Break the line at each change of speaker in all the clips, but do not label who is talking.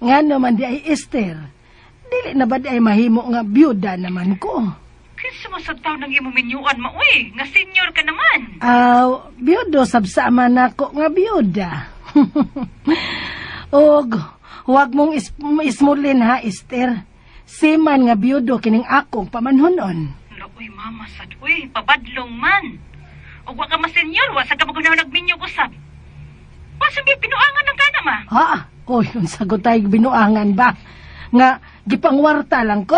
Nga naman di ay Esther. Dili na ba di ay mahimo nga byuda naman ko?
Kinsa man sad taon ang imong minyuan ma uy, nga senior ka naman.
Aw, byudo sabsa man ako nga byuda. Og huwag mong ismulin ha, Esther. Seaman nga byudo kining akong pamanhunon.
Lo, uy mama sad uy, pabadlong man. Ug wa ka ma-senior, wa sa ka magunaw nagminyo usab. Wa sa binuangan ng kana ma.
Ha? Oy, unsa ko tayo binuangan ba? Nga gipangwarta lang ko?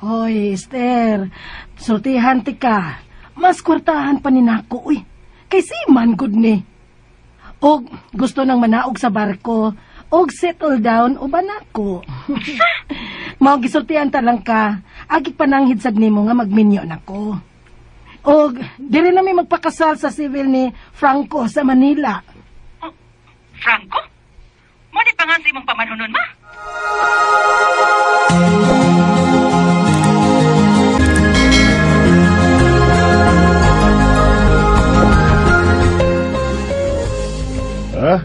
Hoy, Esther, sultihan ti ka. Mas kwartahan pa ni nako, uy. Kay seaman gud ni. Og gusto nang manaog sa barko, og settle down uban nako. Mao gisultihan ta lang ka, agi pananghid sad nimo nga magminyo nako. Og diri na mi magpakasal sa civil ni Franco sa Manila.
Oh, Franco? Mo ni pangan sa imong pamanhunon ma?
Ha?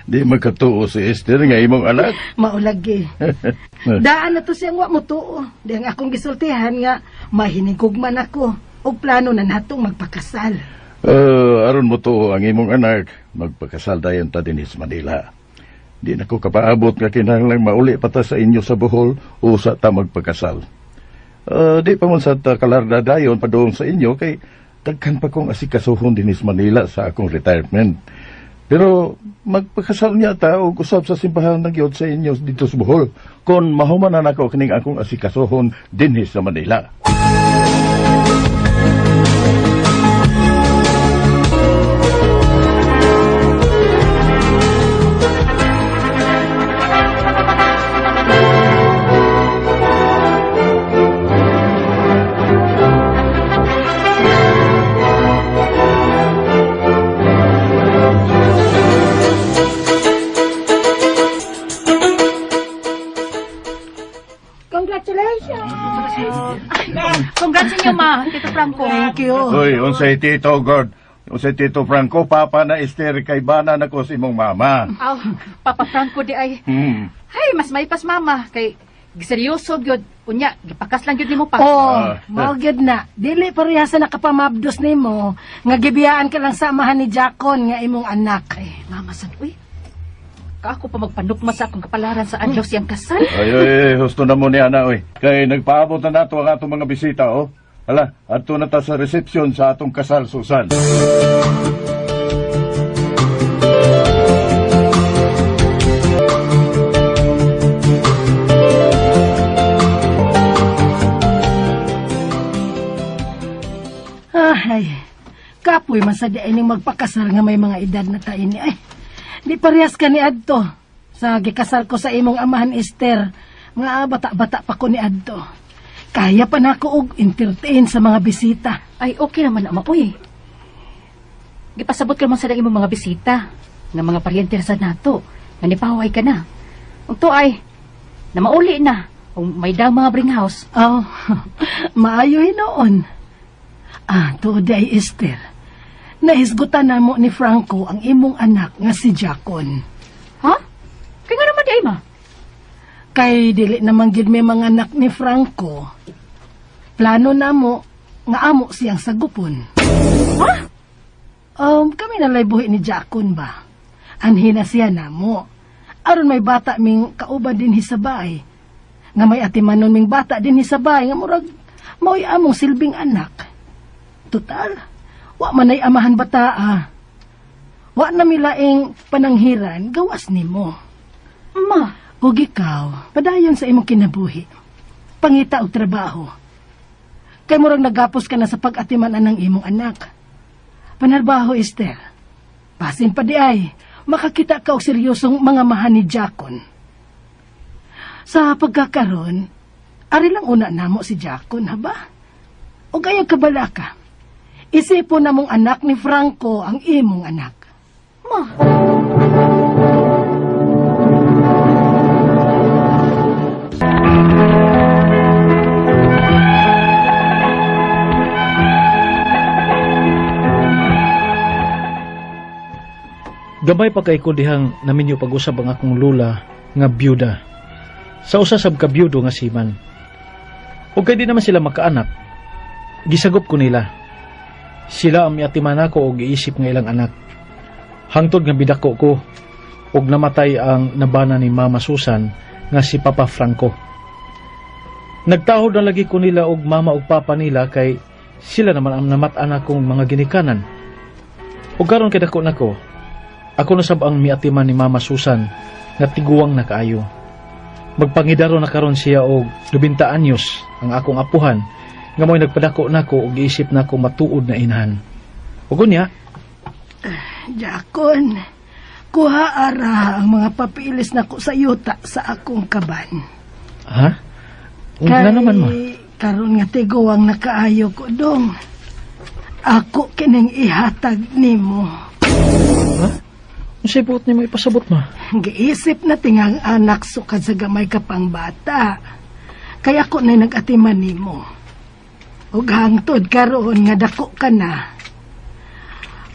Di magkatuo si Esther nga imong anak.
Maulagi. Daan na to siyang wa mo tuo. Di ang akong gisultihan nga mahinigog man ako og plano na natong magpakasal.
Aron mo tuo ang imong anak, magpakasal dayon ta dinhi sa Manila. Di na ko kapaabot nga kinahanglang mauli pa ta sa inyo sa Bohol usa ta magpakasal. Di pa man sa ta kalarda dayon padung sa inyo kay daghan pa kong asikasuhon dinhi sa Manila sa akong retirement. Pero magpakasal niya ta og usab sa simbahan ng gyud sa inyo dito sa Bohol kon mahuman na nako kining akong asikasuhon dinhi sa Manila.
Congratulations!
Congrats inyo ma, Tito Franco.
Thank you.
Hoy, unsay Tito God? Unsay Tito Franco, papa na Esther kay bana na ko sa imong mama.
Aw, Papa Franco di ay. Hay, mas maipas mama kay giseryoso gyud. Unya, gipakas lang gyud nimo pa.
Oh,
Ah.
mao gyud na. Dili pareha sa nakapamabdos nimo nga gibiyaan ka lang sa amahan ni Jacon nga imong anak.
Ay, mama sad uy. Kaako pa magpanukma sa akong kapalaran sa adlaw siyang kasal.
Ay, ay, ay, husto na mo ni ana, oy. Kay nagpaabot na nato ang atong mga bisita, oh. Hala, adto na ta sa reception sa atong kasal, Susan.
Ay, kapoy man sa di ining magpakasal nga may mga edad na tayo ni. Ay, di parehas ka ni Adto. Sa gikasal ko sa imong amahan Esther, nga bata-bata pa ko ni Adto. Kaya pa nako og entertain sa mga bisita.
Ay, okay naman ama, uy. Gipasabot ka man sa imong mga bisita, nga mga paryente ra sa nato, nga nipaway ka na. Ug to ay, na mauli na, ug may daw mga bring house.
Oh, maayo hinoon. Ah, tuod di ay Esther. Nahisgutan na mo ni Franco ang imong anak nga si Jacon.
Ha? Kaya nga naman di ay, ma.
Kay dili naman gid may mga anak ni Franco. Plano na mo nga amo siyang sagupon.
Ha?
Kami nalay buhi ni Jacon ba? Anhi na siya namo. Aron may bata ming kauban din hisabay. Nga may atimanon ming bata din hisabay nga murag mao'y among silbing anak. Total, wa man ay amahan bata ah. Wa na milaing pananghiran gawas nimo.
Ma,
Ug ikaw, padayon sa imong kinabuhi. Pangita og trabaho. Kay murag nagapos ka na sa pag-atiman anang imong anak. Panarbaho, Esther. Basin pa di ay, makakita ka og seryosong mga mahan ni Jacon. Sa pagkakaron, ari lang una namo si Jacon, ha ba? O ayaw kabala ka. Isipon na mong anak ni Franco ang imong anak.
ma.
Gamay pa kay ko dihang naminyo pag-usab ang akong lula nga byuda. Sa usa sab ka byudo nga seaman. Ug kay di naman sila makaanak, gisagop ko nila. Sila ang miatiman nako og giisip nga ilang anak. Hangtod nga bidako ko og namatay ang nabana ni Mama Susan nga si Papa Franco. Nagtahod na lagi ko nila og mama og papa nila kay sila naman ang namat-an akong mga ginikanan. Ug karon kay dako nako, ako na sab ang miatiman ni Mama Susan nga tiguang na kaayo. Magpangidaro na karon siya og 90 anyos ang akong apuhan nga mo'y nagpadako nako og giisip nako matuod na inahan. Ug unya,
Jakon, kuha ara ang mga papilis nako sa yuta sa akong kaban.
Ha? Nga naman, ma.
Karon nga tiguang nakaayo ko dong. Ako kining ihatag nimo.
Ha? Unsay buot nimo ipasabot, ma?
Giisip na tingang anak sukad sa gamay ka pang bata. Kaya ko na nag-atiman nimo. Ug hangtod karon nga dako ka na.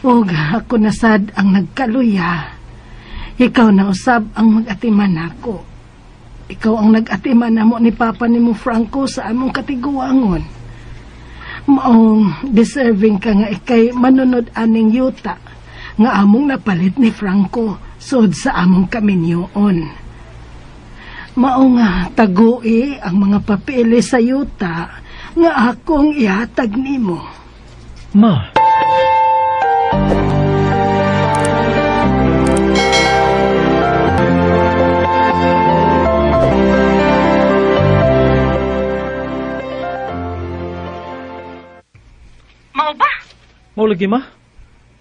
Ug ako na sad ang nagkaluya. Ikaw na usab ang mag-atiman nako. Ikaw ang nag-atiman namo ni Papa nimo Franco sa among katiguangon. Maong deserving ka nga ikay manunod aning yuta nga among napalit ni Franco sud sa among kaminyoon. Mao nga tagui ang mga papele sa yuta nga akong ihatag nimo.
Ma.
Mao ba?
Mao lagi, ma.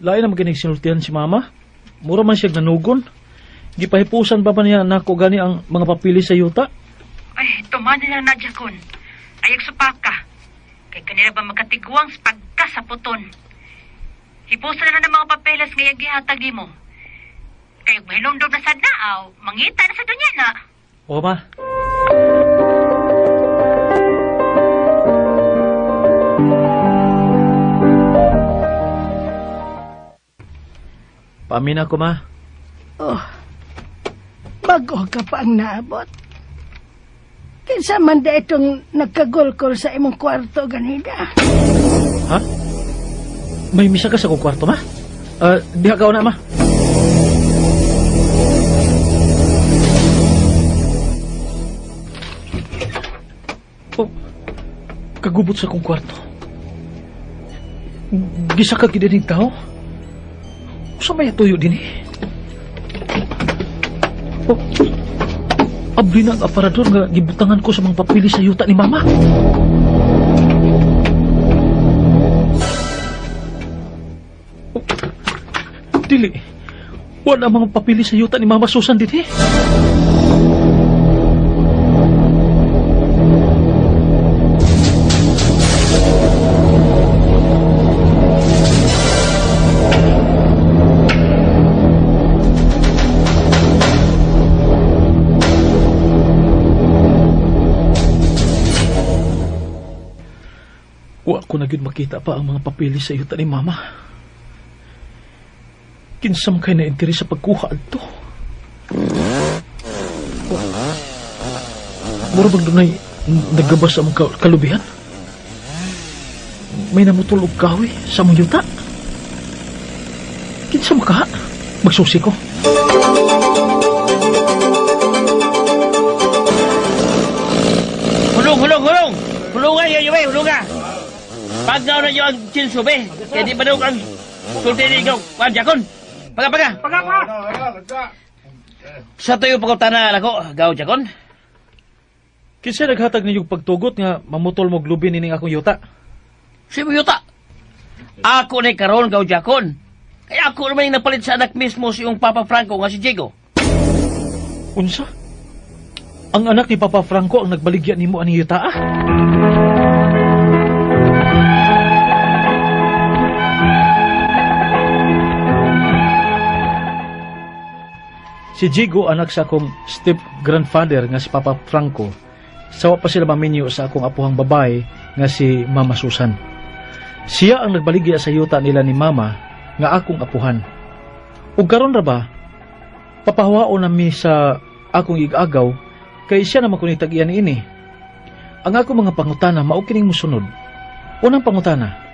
Lain na maginig sinultihan si mama. Mura man siya nanugon. Gipahipusan pa ba niya nako gani ang mga papili sa yuta?
Ay, tuman nila na, Jakon. Ayag supaka. Kay kanila ba makatiguang sa pagkasaputon. Hipusan na ng mga papeles ngayang gihatag nimo. Kay mahinumdum na sad na, aw, mangita na sa dunya na.
O, ma. Paamina ko, ma.
Oh, bago ka pa ang naabot. Kinsa man da itong nagkagulkol sa imong kwarto ganina?
Ha? May misa ka sa akong kwarto, ma? Diha ka una, ma. Oh, kagubot sa akong kwarto. Gisa ka gid ning tao? Usa may tuyo din eh. Oh, abli na ang aparador nga gibutangan ko sa mga papili sa yuta ni mama. Oh, dili. Wala mga papili sa yuta ni Mama Susan din eh. Wa ko na gyud makita pa ang mga papili sa yuta ni Mama. Kinsa man kay na interes sa pagkuha adto. Mura bang dunay nagabas sa among kalubihan? May namutol og kahoy sa among yuta. Kinsa man kaha? Magsusi ko.
Hulong, hulong, hulong! Hulungan yun, yun, hulungan! Pagkaw na yun ang chinsubi, kaya di ba daw ang sulti ni ikaw, Juan Jakon? Paga, paga! Paga, paga! Sa tuyo pagkutana nako, gaw Jakon?
Kinsa naghatag ninyong pagtugot nga mamutol mo glubi nining akong yuta?
Sino yuta? Ako na karon, gaw Jakon. Kaya ako naman yung napalit sa anak mismo si iyong Papa Franco nga si Diego.
Unsa? Ang anak ni Papa Franco ang nagbaligya nimo aning yuta, ah? Si Diego, anak sa akong step-grandfather nga si Papa Franco, sawa pa sila maminyo sa akong apuhang babae nga si Mama Susan. Siya ang nagbaligya sa yuta nila ni Mama nga akong apuhan. Ug karon ra ba, papahuwaon nami sa Akong igagaw kay siya naman kuno'y tag-iya niini. Ang ako mga pangutana mao kining mosunod. Unang pangutana: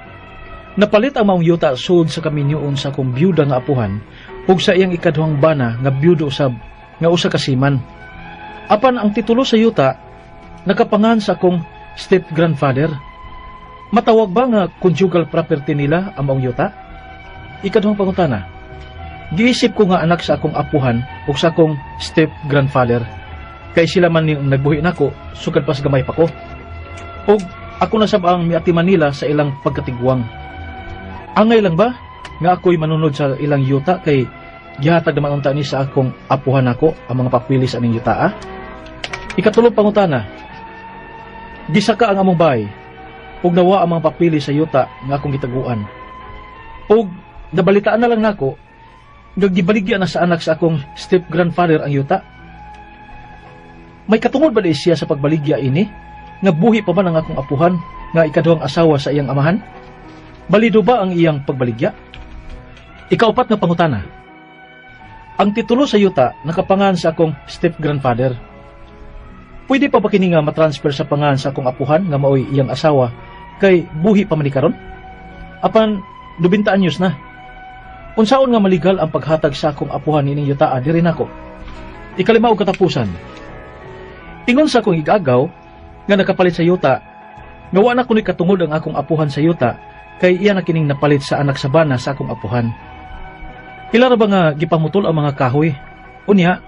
Napalit ang maong yuta sud sa kaminyoon sa akong byuda nga apuhan ug sa iyang ikaduhang bana nga byudo usab nga usa ka seaman. Apan ang titulo sa yuta nakapangan sa akong step grandfather. Matawag ba nga conjugal property nila ang maong yuta? Ikaduhang pangutana. Giisip ko nga anak sa akong apuhan ug sa akong step grandfather. Kay sila man ning nagbuhi nako sukad pas gamay pa ko. Ug ako na sab ang miatiman nila sa ilang pagkatigwang. Angay lang ba nga ako'y manunod sa ilang yuta kay gihatag naman unta ni sa akong apuhan nako ang mga papilis aning yuta, ah? Ikatulong pangutana. Gisaka ang among bahay ug nawa ang mga papilis sa yuta nga akong gitaguan. Ug nabalitaan na lang nako nga gibaligya na sa anak sa akong step grandfather ang yuta. May katungod ba di siya sa pagbaligya ini? Nga buhi pa man ang akong apuhan nga ikaduhang asawa sa iyang amahan? Balido ba ang iyang pagbaligya? Ikaupat nga pangutana. Ang titulo sa yuta nakapangan sa akong step-grandfather. Pwede pa ba kini nga matransfer sa pangan sa akong apuhan nga maoy iyang asawa kay buhi pa man ni karon? Apan 90 anyos na. Unsaon nga maligal ang paghatag sa akong apuhan ining yutaa diri nako? Ikalima ug katapusan. Ingon sa akong igagaw nga nakapalit sa yuta, nga wa na kuno'y katungod ang akong apuhan sa yuta kay iya na kining napalit sa anak sa bana sa akong apuhan. Ila ra ba nga gipamutol ang mga kahoy? Unya,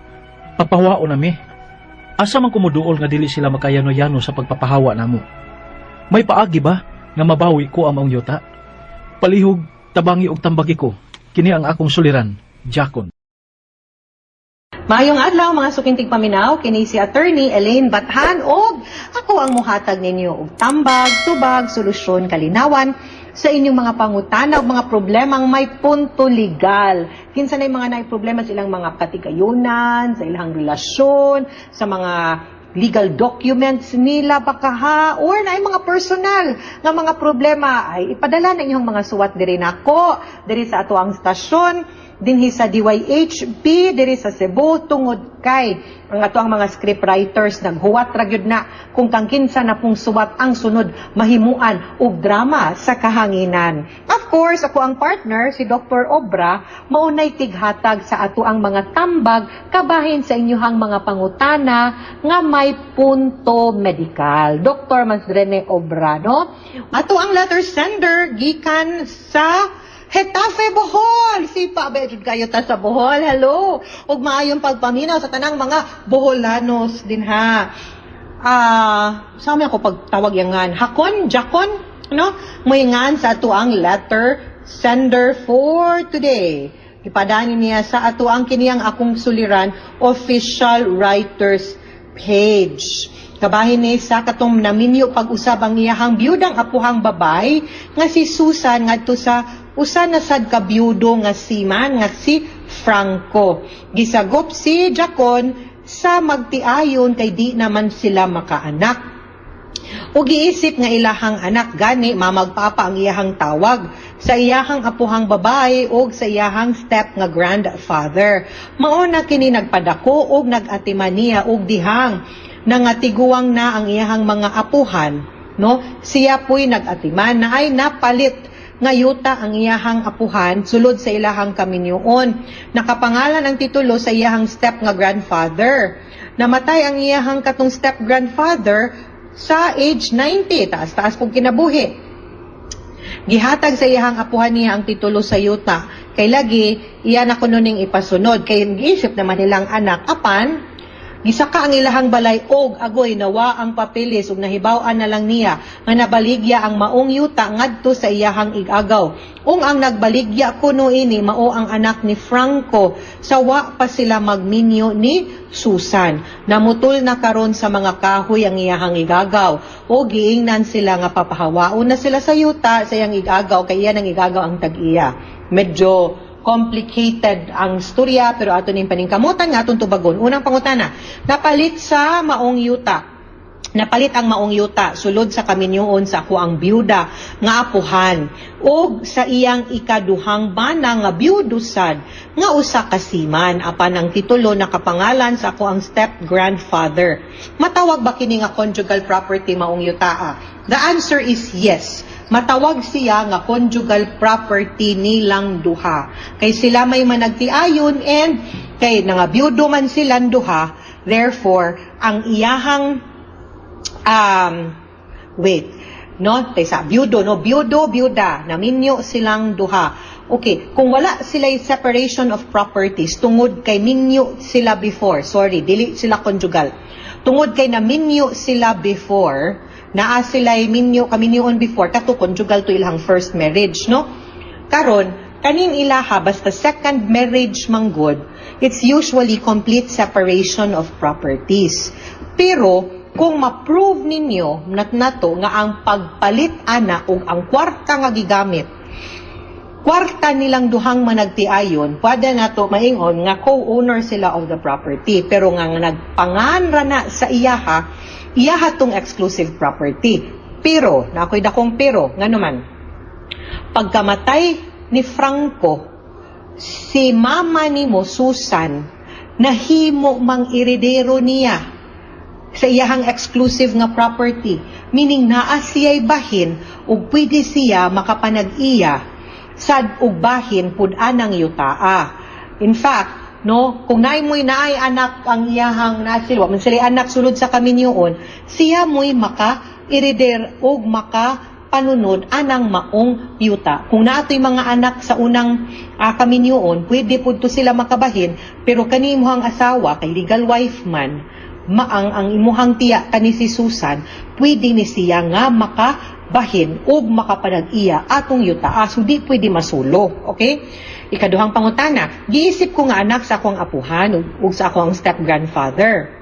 papahawaon nami. Asa man ko moduol nga dili sila makayano-yano sa pagpapahawa namo? May paagi ba nga mabawi ko ang maong yuta? Palihog, tabangi og tambagi ko. Kini ang akong suliran, Jakon.
Maayong adlaw, mga suking tigpaminaw, kini si Attorney Elaine Bathan og ako ang muhatag ninyo og tambag, tubag, solusyon, kalinawan sa inyong mga pangutana ug mga problemang may punto legal. Kinsa na mga naay problema sa ilang mga katigayunan, sa ilang relasyon, sa mga legal documents nila baka ha, or naay mga personal nga mga problema, ay ipadala na inyong mga suwat diri nako, diri sa ato ang stasyon dinhi sa DYHP diri sa Cebu, tungod kay ang ato ang mga script writers naghuwat ra gyud na kung kang kinsa na pong suwat ang sunod mahimuan og drama sa kahanginan. Of course, ako ang partner si Dr. Obra maunay tighatag sa ato ang mga tambag kabahin sa inyuhang mga pangutana nga may punto medikal. Dr. Mansrene Obra, no? Ato ang letter sender gikan sa Getafe, Bohol. Sipa ba jud kayo ta sa Bohol. Hello. Ug maayong pagpaminaw sa tanang mga Boholanos dinha. Ah, sa ako pagtawag yangan? Hakon, Jakon, no? Moingan sa ato ang letter sender for today. Ipadani niya sa ato ang kiniyang akong suliran official writers page. Kabahin ni sa katong naminyo pag-usab ang iyahang biyudang apuhang babay nga si Susan ngadto sa usa na sad ka biyudo nga seaman nga si Franco. Gisagop si Jacon sa magtiayon kay di naman sila makaanak. Ug giisip nga ilahang anak, gani mamagpapa ang iyahang tawag sa iyahang apuhang babae ug sa iyahang step nga grandfather. Mao na kini nagpadako ug nag-atiman niya og dihang nangatiguang na ang iyahang mga apuhan, no? Siya puy nag-atiman na ay napalit nga yuta ang iyahang apuhan sulod sa ilahang kaminyoon. Nakapangalan ang titulo sa iyahang step nga grandfather. Namatay ang iyahang katong step grandfather sa age 90, taas-taas pong kinabuhi. Gihatag sa iyahang apuhan niya ang titulo sa yuta. Kay lagi, iya na kuno ning ipasunod. Kay giisip naman nilang anak, apan, gisaka ang ilahang balay og agoy nawa ang papeles ug nahibaw-an na lang niya nga nabaligya ang maong yuta ngadto sa iyahang igagaw. Ung ang nagbaligya kuno ini mao ang anak ni Franco sa wa pa sila magminyo ni Susan. Namutol na karon sa mga kahoy ang iyahang igagaw o giingnan sila nga papahawaon na sila sa yuta sa iyang igagaw kay iyan ang igagaw ang tag-iya. Medyo complicated ang storya pero ato ning paningkamutan nga atong tubagon. Unang pangutana, napalit sa maong yuta. Napalit ang maong yuta sulod sa kaminyoon sa akoang byuda nga apuhan ug sa iyang ikaduhang bana nga byudo sad nga usa ka seaman, apan ang titulo nakapangalan sa akoang step grandfather. Matawag ba kini nga conjugal property maong yutaa? The answer is yes. Matawag siya nga conjugal property nilang duha kay sila may managtiayon and kay nangabyudo man silang duha. Therefore, ang iyahang wait, no, sa byudo, no, byudo, byuda, naminyo silang duha. Okay, kung wala sila separation of properties tungod kay minyo sila before, sorry, dili sila conjugal. Tungod kay naminyo sila before, naa sila minyo kaminyoon before, kato conjugal to ilang first marriage, no? Karon, kaning ilaha basta second marriage manggod, it's usually complete separation of properties. Pero kung ma-prove ninyo nat nato nga ang pagpalit ana ug ang kwarta nga gigamit, kwarta nilang duhang managtiayon, pwede nato maingon nga co-owner sila of the property. Pero nga nagpangan ra na sa iyaha, iyaha tong exclusive property. Pero, naa ko'y dakong pero, ngano man, pagkamatay ni Franco, si mama nimo Susan, nahimo mang eredero niya sa iyahang exclusive nga property, meaning naa siya'y bahin ug pwede siya makapanag-iya sad og bahin pud anang yutaa. In fact, no, kung naay mo'y naay anak ang iyahang nasil, wa man sila anak sulod sa kaminyoon, siya mo'y maka ereder og maka panunod anang maong yuta. Kung naatoy mga anak sa unang kaminyoon, pwede pud to sila makabahin, pero kani imuhang asawa kay legal wife man, maang ang imuhang tiya kani si Susan, pwede ni siya nga makabahin ug makapanag-iya atong yuta. So di pwede masulo, okay? Ikaduhang pangutana, giisip ko nga anak sa akong apuhan ug sa akong step-grandfather.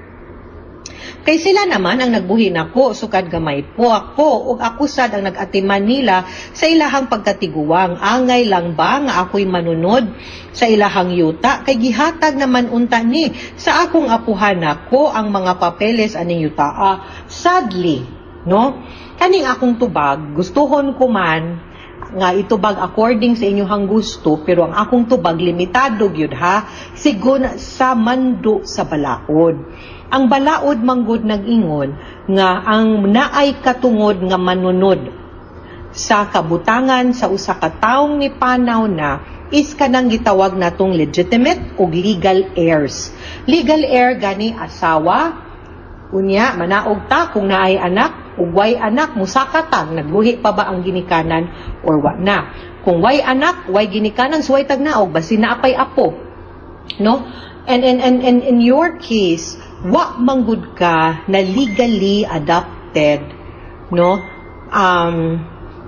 Kay sila naman ang nagbuhi nako sukad gamay po ako ug ako sad ang nag-atiman nila sa ilahang pagkatiguang. Angay lang ba nga ako'y manunod sa ilahang yuta kay gihatag naman unta ni sa akong apuhan nako ang mga papeles aning yutaa? Sadly, no? Kaning akong tubag, gustuhon ko man nga itubag according sa inyong gusto, pero ang akong tubag limitado gyud ha, sigon sa mando sa balaod. Ang balaod manggod nag-ingon nga ang naay katungod nga manunod sa kabutangan sa usa ka taong nipanaw na is kanang gitawag natong legitimate ug legal heirs. Legal heir gani asawa, unya manaog ta kung naay anak, ug way anak musaka ta nagbuhi pa ba ang ginikanan or wa na. Kung way anak, way ginikanan, suway tag naog basin naa pay apo. No? And in your case, wa manggud ka na legally adopted, no?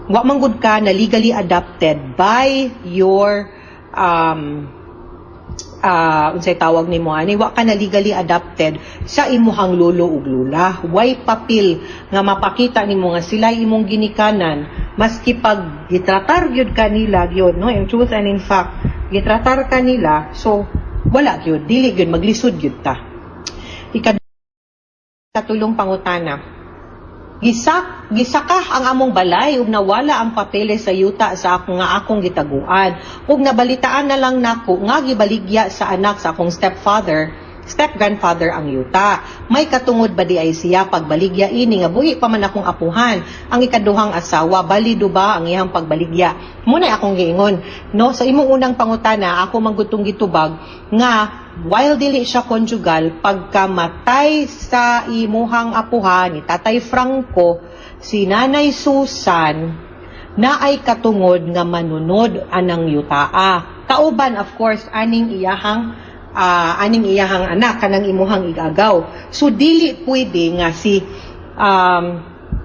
Wa manggud ka na legally adopted by your unsay tawag nimo ani, wa ka na legally adopted sa imuhang lolo ug lola. Way papel nga mapakita nimo nga sila imong ginikanan, maski pag gitratar gyud kanila gyud, no, in truth and in fact gitratar kanila, so wala gyud, dili gyud, maglisod gyud ta. Ikatulong pangutana. Gisakah ang among balay ug nawala ang papeles sa yuta sa akong nga akong gitaguan. Ug nabalitaan na lang nako nga gibaligya sa anak sa akong stepfather, step-grandfather ang yuta. May katungod ba di ay siya pagbaligya ini nga buhi pa man akong apuhan? Ang ikaduhang asawa, balido ba ang iyang pagbaligya? Muna akong giingon, no, sa imong unang pangutana, ako manggutong gitubag nga while dili siya conjugal, pagkamatay sa imuhang apuhan ni Tatay Franco, si Nanay Susan na ay katungod nga manunod anang yutaa. Kauban, of course, aning iyahang anak kanang imuhang igagaw. So dili pwede nga si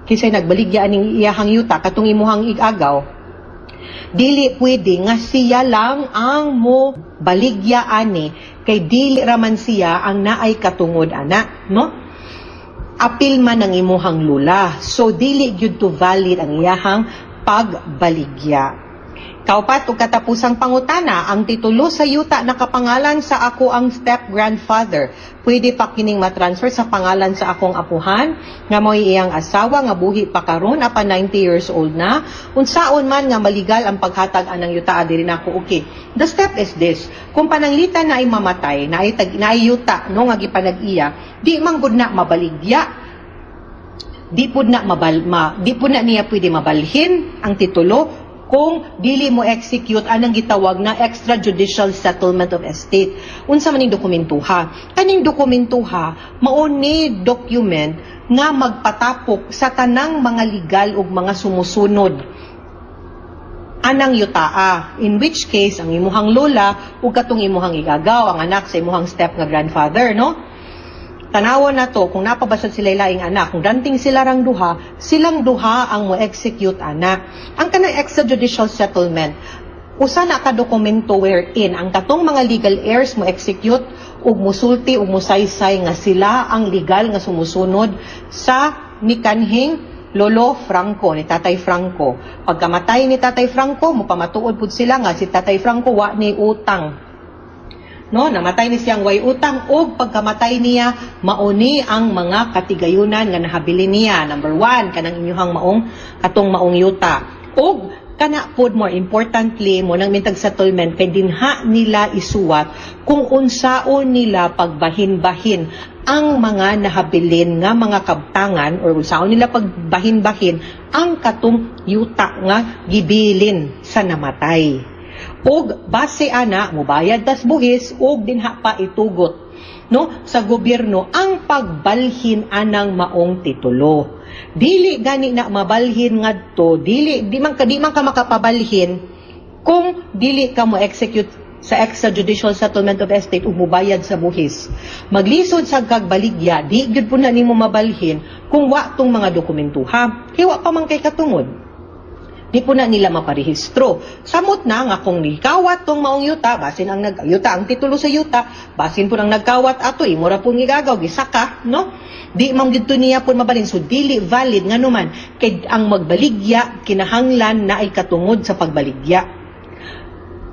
kinsay nagbaligya aning iyahang yuta katong imuhang igagaw, dili pwede nga siya lang ang mo baligya ani kay dili raman siya ang naay katungod ana, no? Apil man ang imuhang lula, so dili gyud to valid ang iyahang pagbaligya. Kaupat ug katapusang pangutana, ang titulo sa yuta nakapangalan sa ako ang step-grandfather. Pwede pa kining matransfer sa pangalan sa akong apuhan nga mo'y iyang asawa nga buhi pa karon apan 90 years old na? Unsaon man nga maligal ang paghatag anang yuta diri nako? Okay. The step is this. Kung pananglitan na ay mamatay, na ay, tag, na ay yuta no nga gipanag-iya, di man gud na mabaligya, di pud na niya pwede mabalhin ang titulo kung dili mo execute anang gitawag na extrajudicial settlement of estate. Unsa man ning dokumentuha? Kaning dokumentuha mao ni document nga magpatapok sa tanang mga legal ug mga sumusunod anang yutaa, in which case ang imuhang lola ug katong imuhang igagaw, ang anak sa imuhang step nga grandfather, no? Tanawon na to kung napabasad sila laing anak. Kung ranting sila rang duha, silang duha ang mo execute ana ang kanang extrajudicial settlement. Usa na ka dokumento wherein ang katong mga legal heirs mo execute ug musulti ug musaysay nga sila ang legal nga sumusunod sa mikanhing Lolo Franco, ni Tatay Franco. Pagkamatay ni Tatay Franco, mupamatuod pud sila nga si Tatay Franco wa ni utang, no? Namatay ni siyang way utang ug pagkamatay niya, mauni ang mga katigayunan nga nahabilin niya. Number one, kanang inyuhang maong katong maong yuta. Ug kana pod, more importantly, mo nang mintag settlement kay dinha nila isuwat kung unsaon nila pagbahin-bahin ang mga nahabilin nga mga kabtangan or unsaon nila pagbahin-bahin ang katong yuta nga gibilin sa namatay. Ug base ana, mubayad tas buhis ug dinha pa itugot, no, sa gobyerno ang pagbalhin anang maong titulo. Dili gani na mabalhin ngadto, dili di man ka makapabalhin kung dili ka mo execute sa extrajudicial settlement of estate ug mubayad sa buhis. Maglisod sa kagbaligya, di gyud po na nimo mabalhin kung wa tong mga dokumentuha. Kay wa pa man kay katungod, di po na nila maparehistro. Samot na nga kung nikawat tong maong yuta, basin ang nag yuta, ang titulo sa yuta, basin po nang nagkawat ato, imo ra pong igagaw, gisaka, no? Di man gid niya po mabalin. So dili valid nga numan kay ang magbaligya kinahanglan na ay katungod sa pagbaligya.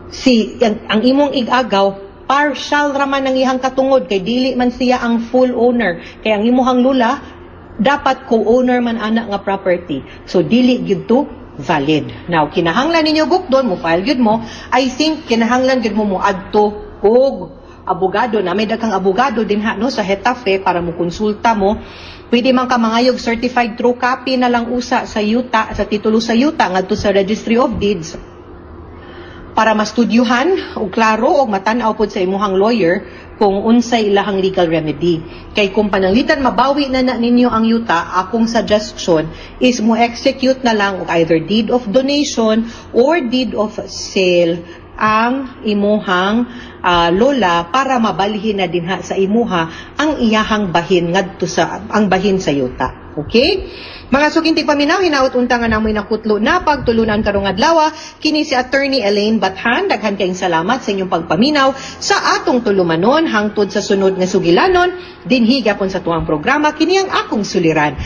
Si ang imong igagaw, partial raman ang iyang katungod kay dili man siya ang full owner, kay ang imuhang lula dapat co-owner man ana nga property. So dili gyud to valid. Now, kinahanglan ninyo bukdon, mo file gyud mo. I think kinahanglan gyud mo mo adto og abogado na may daghang abogado dinha, no, sa Getafe para mo konsulta mo. Pwede man ka mangayog certified true copy na lang usa sa yuta, sa titulo sa yuta ngadto sa Registry of Deeds para mastudyuhan og klaro og matan-aw pod sa imuhang lawyer kung unsay ilahang legal remedy. Kay kung pananglitan mabawi na na ninyo ang yuta, akong suggestion is mo execute na lang og either deed of donation or deed of sale ang imuhang lola para mabalhin na dinha sa imuha ang iyahang bahin ngadto sa ang bahin sa yuta. Okay? Mga suking tigpaminaw, hinaot unta nga namoy nakutlo na pagtulunan karong adlaw. Kini si Attorney Elaine Bathan. Daghan kayong salamat sa inyong pagpaminaw sa atong tulumanon hangtod sa sunod nga sugilanon dinhi gapon sa tuang programa, kini ang Akong Suliran.